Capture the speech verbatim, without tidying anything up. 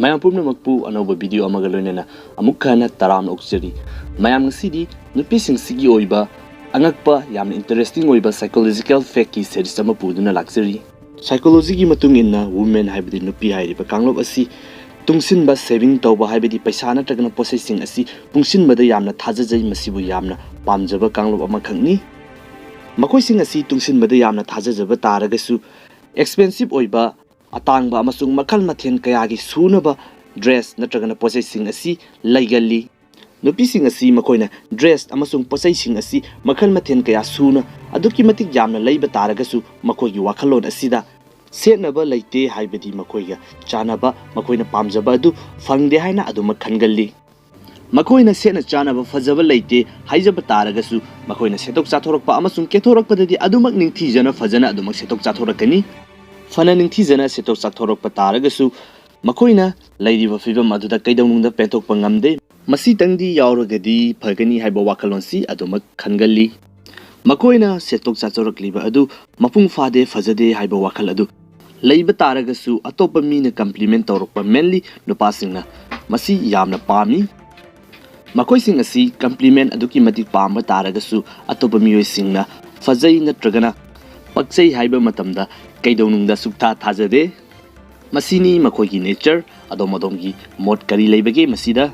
ꯃꯌꯥꯝ ꯄꯨꯝꯅꯃꯛꯄꯨ ꯑꯅꯧꯕ ꯚꯤꯗꯤꯑꯣ ꯑꯃꯒ ꯂꯣꯏꯅꯅ ꯑꯃꯨꯛ ꯍꯟꯅ ꯇꯔꯥꯝꯅ ꯑꯣꯛꯆꯔꯤ꯫ ꯃꯌꯥꯝ, ꯉꯁꯤꯗꯤ ꯅꯨꯄꯤꯁꯤꯡꯁꯤꯒꯤ ꯑꯣꯏꯕ ꯑꯉꯛꯄ, ꯌꯥꯝꯅ ꯏꯟꯇꯔꯦꯁꯇꯤꯡ ꯑꯣꯏꯕ psychological factꯀꯤ series ꯑꯃ ꯄꯨꯗꯨꯅ ꯂꯥꯛꯆꯔꯤ꯫ Psychologyꯒꯤ ꯃꯇꯨꯡ ꯏꯟꯅ, women ꯍꯥꯏꯕꯗꯤ ꯅꯨꯄꯤ ꯍꯥꯏꯔꯤꯕ ꯀꯥꯡꯂꯨꯞ ꯑꯁꯤ ꯇꯨꯡꯁꯤꯟꯕ, saving ꯇꯧꯕ ꯍꯥꯏꯕꯗꯤ ꯄꯩꯁꯥ ꯅꯠꯇ꯭ꯔꯒꯅ ꯄꯣꯠꯆꯩꯁꯤꯡ ꯑꯁꯤ ꯇꯨꯡꯁꯤꯟꯕꯗ ꯌꯥꯝꯅ ꯊꯥꯖꯖꯩ, ꯃꯁꯤꯕꯨ ꯌꯥꯝꯅ ꯄꯥꯝꯖꯕ ꯀꯥꯡꯂꯨꯞ ꯑꯃꯈꯛꯅꯤ꯫ ꯃꯈꯣꯏꯁꯤꯡ ꯑꯁꯤ ꯇꯨꯡꯁꯤꯟꯕꯗ ꯌꯥꯝꯅ ꯊꯥꯖꯖꯕ ꯇꯥꯔꯒꯁꯨ, expensive ꯑꯣꯏꯕ, ꯑꯇꯥꯡꯕ ꯑꯃꯁꯨꯡ ꯃꯈꯜ ꯃꯊꯦꯜ ꯀꯌꯥꯒꯤ ꯁꯨꯅꯕ dress ꯅꯠꯇ꯭ꯔꯒꯅ ꯄꯣꯠꯆꯩꯁꯤꯡ ꯑꯁꯤ ꯂꯩꯒꯜꯂꯤ꯫ ꯅꯨꯄꯤꯁꯤꯡ ꯑꯁꯤ ꯃꯈꯣꯏꯅ dress ꯑꯃꯁꯨꯡ ꯄꯣꯠꯆꯩꯁꯤꯡ ꯑꯁꯤ ꯃꯈꯜ ꯃꯊꯦꯜ ꯀꯌꯥ ꯁꯨꯅ ꯑꯗꯨꯛꯀꯤ ꯃꯇꯤꯛ ꯌꯥꯝꯅ ꯂꯩꯕ ꯇꯥꯔꯒꯁꯨ, ꯃꯈꯣꯏꯒꯤ ꯋꯥꯈꯜꯂꯣꯟ ꯑꯁꯤꯗ ꯁꯦꯠꯅꯕ ꯂꯩꯇꯦ ꯍꯥꯏꯕꯗꯤ ꯃꯈꯣꯏꯒ ꯆꯥꯟꯅꯕ, ꯃꯈꯣꯏꯅ ꯄꯥꯝꯖꯕ ꯑꯗꯨ ꯐꯪꯗꯦ ꯍꯥꯏꯅ ꯑꯗꯨꯃꯛ ꯈꯟꯒꯜꯂꯤ꯫ ꯃꯈꯣꯏꯅ ꯁꯦꯠꯅ ꯆꯥꯅꯕ ꯐꯖꯕ ꯂꯩꯇꯦ ꯍꯥꯏꯖꯕ ꯇꯥꯔꯒꯁꯨ, ꯃꯈꯣꯏꯅ ꯁꯦꯠꯇꯣꯛ ꯆꯥꯊꯣꯔꯛꯄ ꯑꯃꯁꯨꯡ ꯀꯦꯊꯣꯔꯛꯄꯗꯗꯤ ꯑꯗꯨꯃꯛ ꯅꯤꯡꯊꯤꯖꯅ ꯐꯖꯅ ꯑꯗꯨꯃꯛ ꯁꯦꯠꯇꯣꯛ ꯆꯥꯊꯣꯔꯛꯀꯅꯤ꯫ ꯐꯅ ꯅꯤꯡꯊꯤꯖꯅ ꯁꯦꯠꯇꯣꯛ ꯆꯥꯊꯣꯔꯛꯄ ꯇꯥꯔꯒꯁꯨ, ꯃꯈꯣꯏꯅ ꯂꯩꯔꯤꯕ ꯐꯤꯕꯝ ꯑꯗꯨꯗ ꯀꯩꯗꯧꯅꯨꯡꯗ ꯄꯦꯟꯊꯣꯛꯄ ꯉꯝꯗꯦ꯫ ꯃꯁꯤꯇꯪꯗꯤ ꯌꯥꯎꯔꯒꯗꯤ ꯐꯒꯅꯤ ꯍꯥꯏꯕ ꯋꯥꯈꯜꯂꯣꯟꯁꯤ ꯑꯗꯨꯃꯛ ꯈꯟꯒꯜꯂꯤ꯫ ꯃꯈꯣꯏꯅ ꯁꯦꯠꯇꯣꯛ ꯆꯥꯊꯣꯔꯛꯂꯤꯕ ꯑꯗꯨ ꯃꯄꯨꯡ ꯐꯥꯗꯦ, ꯐꯖꯗꯦ ꯍꯥꯏꯕ ꯋꯥꯈꯜ ꯑꯗꯨ ꯂꯩꯕ ꯇꯥꯔꯒꯁꯨ, ꯑꯇꯣꯞꯄ ꯃꯤꯅ compliment ꯇꯧꯔꯛꯄ, mainly ꯅꯨꯄꯥꯁꯤꯡꯅ, ꯃꯁꯤ ꯌꯥꯝꯅ ꯄꯥꯝꯃꯤ꯫ ꯃꯈꯣꯏꯁꯤꯡ ꯑꯁꯤ compliment ꯑꯗꯨꯛꯀꯤ ꯃꯇꯤꯛ ꯄꯥꯝꯕ ꯇꯥꯔꯒꯁꯨ, ꯑꯇꯣꯞꯄ ꯃꯤꯑꯣꯏꯁꯤꯡꯅ ꯐꯖꯩ ꯅꯠꯇ꯭ꯔꯒꯅ ꯄꯛꯆꯩ ꯍꯥꯏꯕ ꯃꯇꯝꯗ ꯀꯩꯗꯧꯅꯨꯡꯗ ꯁꯨꯛꯊꯥ ꯊꯥꯖꯗꯦ꯫ ꯃꯁꯤꯅꯤ ꯃꯈꯣꯏꯒꯤ nature꯫ ꯑꯗꯣꯝ ꯑꯗꯣꯝꯒꯤ ꯃꯣꯠ ꯀꯔꯤ ꯂꯩꯕꯒꯦ ꯃꯁꯤꯗ?